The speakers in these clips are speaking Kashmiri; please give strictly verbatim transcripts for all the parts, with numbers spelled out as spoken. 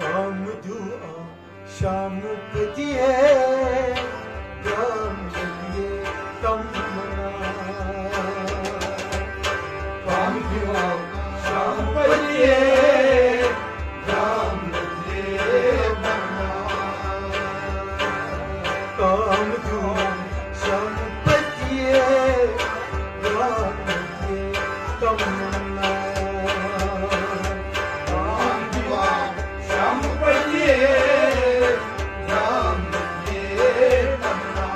آمدیو آ شام پتی ہے، جام پتی ہے، تمنا۔ آمدیو آ شام پتی ہے، جام پتی ہے، تمنا۔ آمدیو آ شام پتی ہے، جام پتی ہے، تمنا۔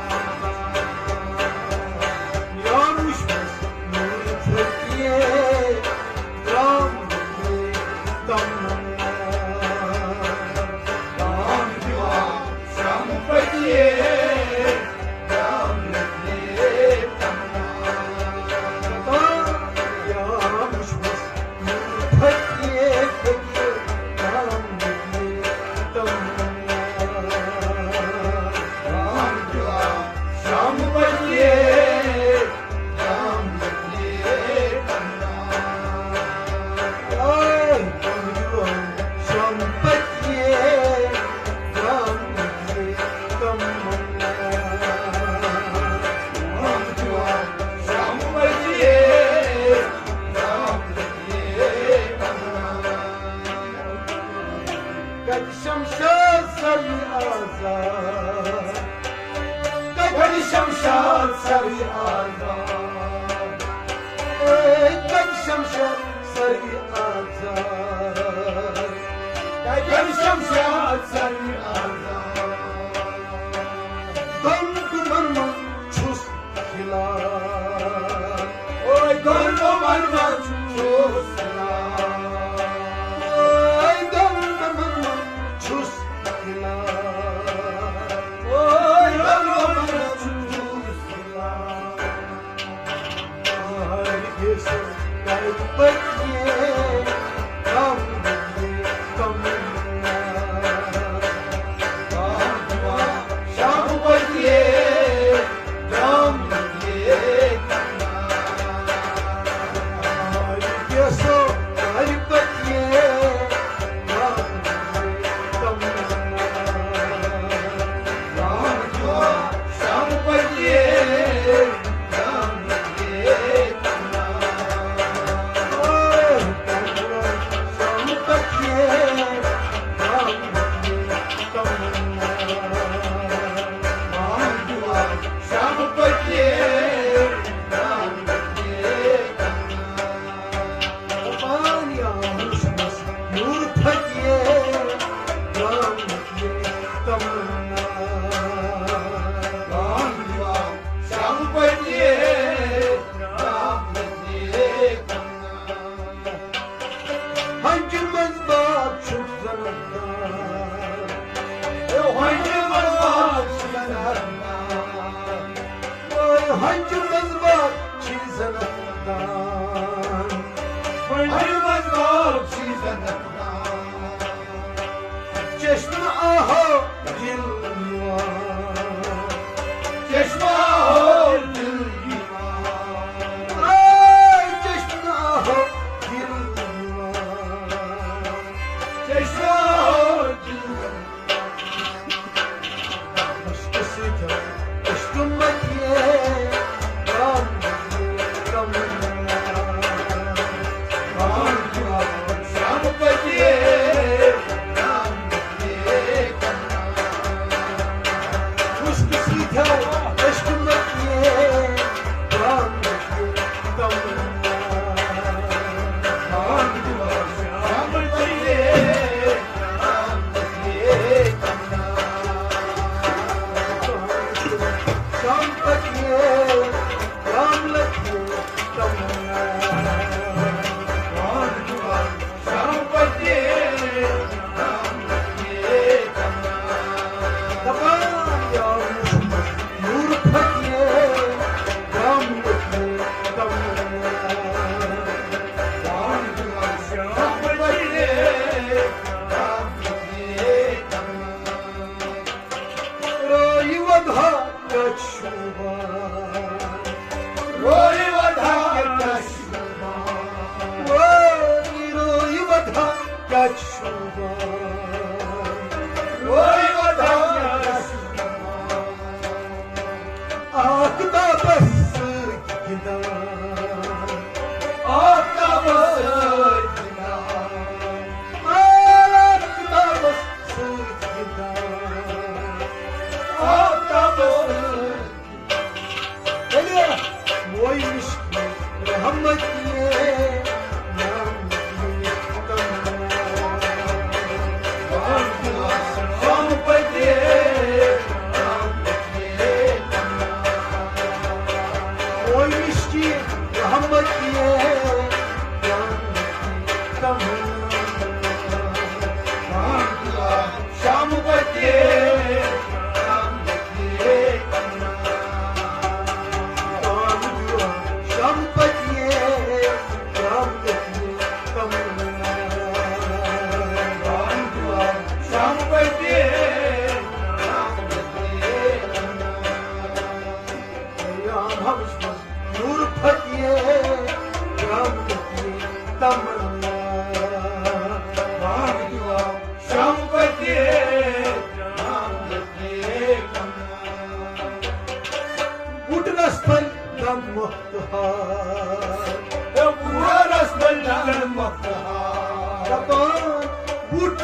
کتہِ شمشاد سر آزاد، کتہِ شمشاد سر آزاد، اے کتہِ شمشاد سر آزاد، کتہِ شمشاد سر آزاد۔ دۄن دۄہن منٛز چھُس خلاف۔ اوے دۄن دۄہن منٛز چھُس خلاف۔ اوے دۄن دۄہن منٛز چھُس خلاف۔ اوے دۄن دۄہن منٛز چھُس خلاف۔ ہر گژھ کر پتہٕ کم کم۔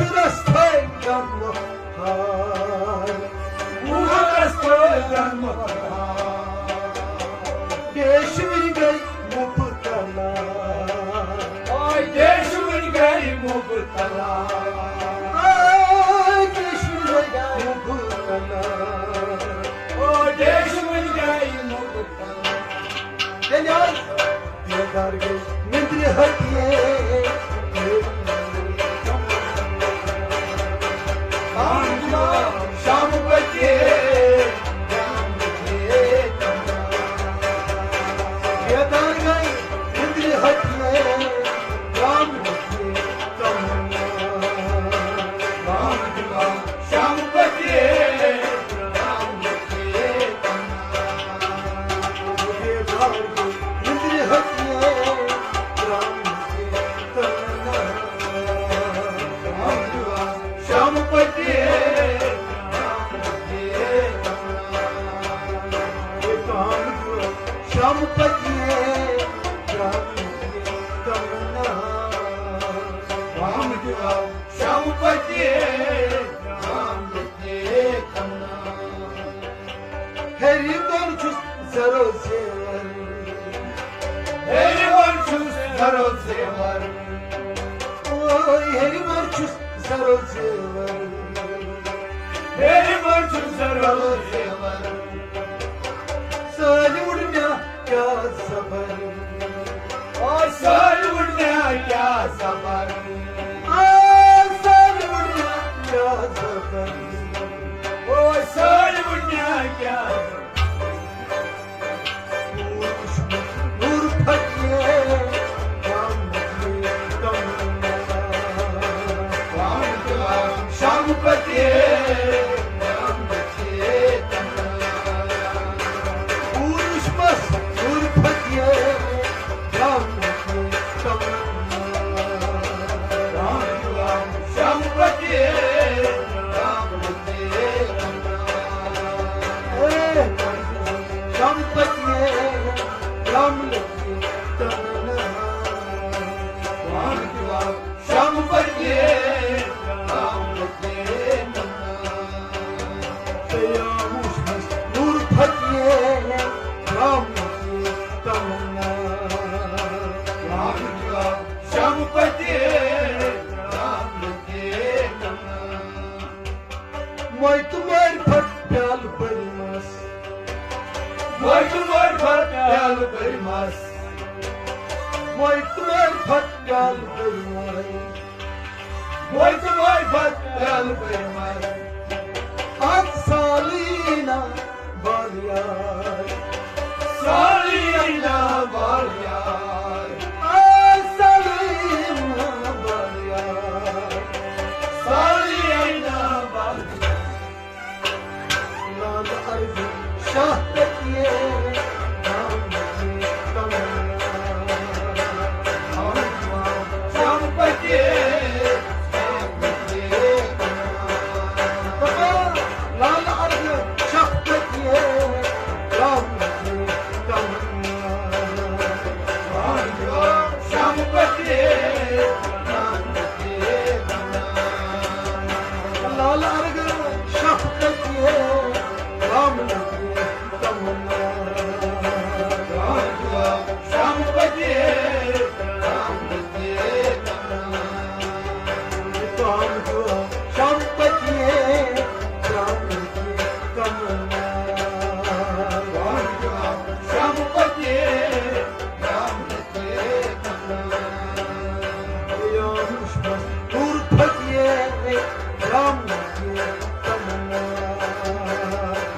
رستھے غم ہار، وُہ رستھے غم ہار۔ ڈیشوٕنۍ گٔے مُبتلا۔ آے ڈیشوٕنۍ گٔے مُبتلا۔ آے ڈیشوٕنۍ گٔے مُبتلا۔ آے ڈیشوٕنۍ گٔے مُبتلا۔ تیٚلہِ حظ بیدار گٔے نِندرِ ہٹیے۔ شام پتے۔ بیدار گٔے نِندرِ ہٹیے۔ شام پتے۔ شام پتے۔ شام پتے۔ شام پتے۔ ہیٚرِ بۄن چھُس زرو زیور۔ ہیٚرِ بۄن چھُس زرو زیور۔ اوے ہیٚرِ بۄن چھُس زرو زیور۔ ہیٚرِ بۄن چھُس زرو زیور۔ سٲلۍ وُڈ مےٚ کیٛاہ زبر۔ او سٲلۍ وُڈ مےٚ کیٛاہ زبر۔ او سٲلۍ وُڈ مےٚ کیٛاہ زبر۔ او سٲلۍ وُڈ مےٚ کیٛاہ زبر۔ نور پھٹیے، غم مۄکلے تمنا۔ شام پتے۔ پوٗرٕ وُچھمس نوٗر پھٹیے، رام پھٹیے، تمنا۔ رام، رام، شام پھٹیے، رام پھٹیے، تمنا۔ اے، شام پھٹیے، رام پھٹیے، تمنا۔ رام، رام، شام پھٹیے، رام پھٹیے، تمنا۔ سیاہ وُچھمس نوٗر پھٹیے، رام پھٹیے، تمنا۔ رام، رام، شام پھٹیے، رام پھٹیے، تمنا۔ موے تہٕ مٲرۍ پھٹ پیالہٕ بٔرمس۔ موے تہٕ مٲرۍ پھٹ پیالہٕ بٔرمس۔ موے تہٕ مٲرۍ پھٹ پیالہٕ بٔرمس۔ موے تہٕ مٲرۍ پھٹ پیالہٕ بٔرمس۔ اَتھ سالینا بالیار۔ سالینا بالیار۔ اَتھ سالینا بالیار۔ سالینا بالیار۔ لال عرض شاہ تکیے، دام تمنا۔ شام پتے، لال عرض شاہ تکیے، دام تمنا۔ شام پتے، لال ارگ شفقت یہ رام لگے تمنا۔ شام پتے، شام پتے، رام لگے تمنا۔ شام پتے، رام لگے تمنا۔ یا مشمس نور پھٹیے، رام لگے تمنا۔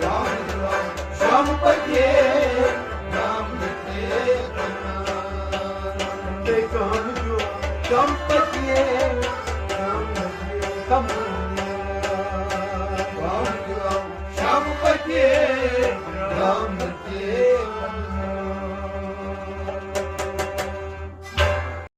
رام، رام، شام پھٹیے،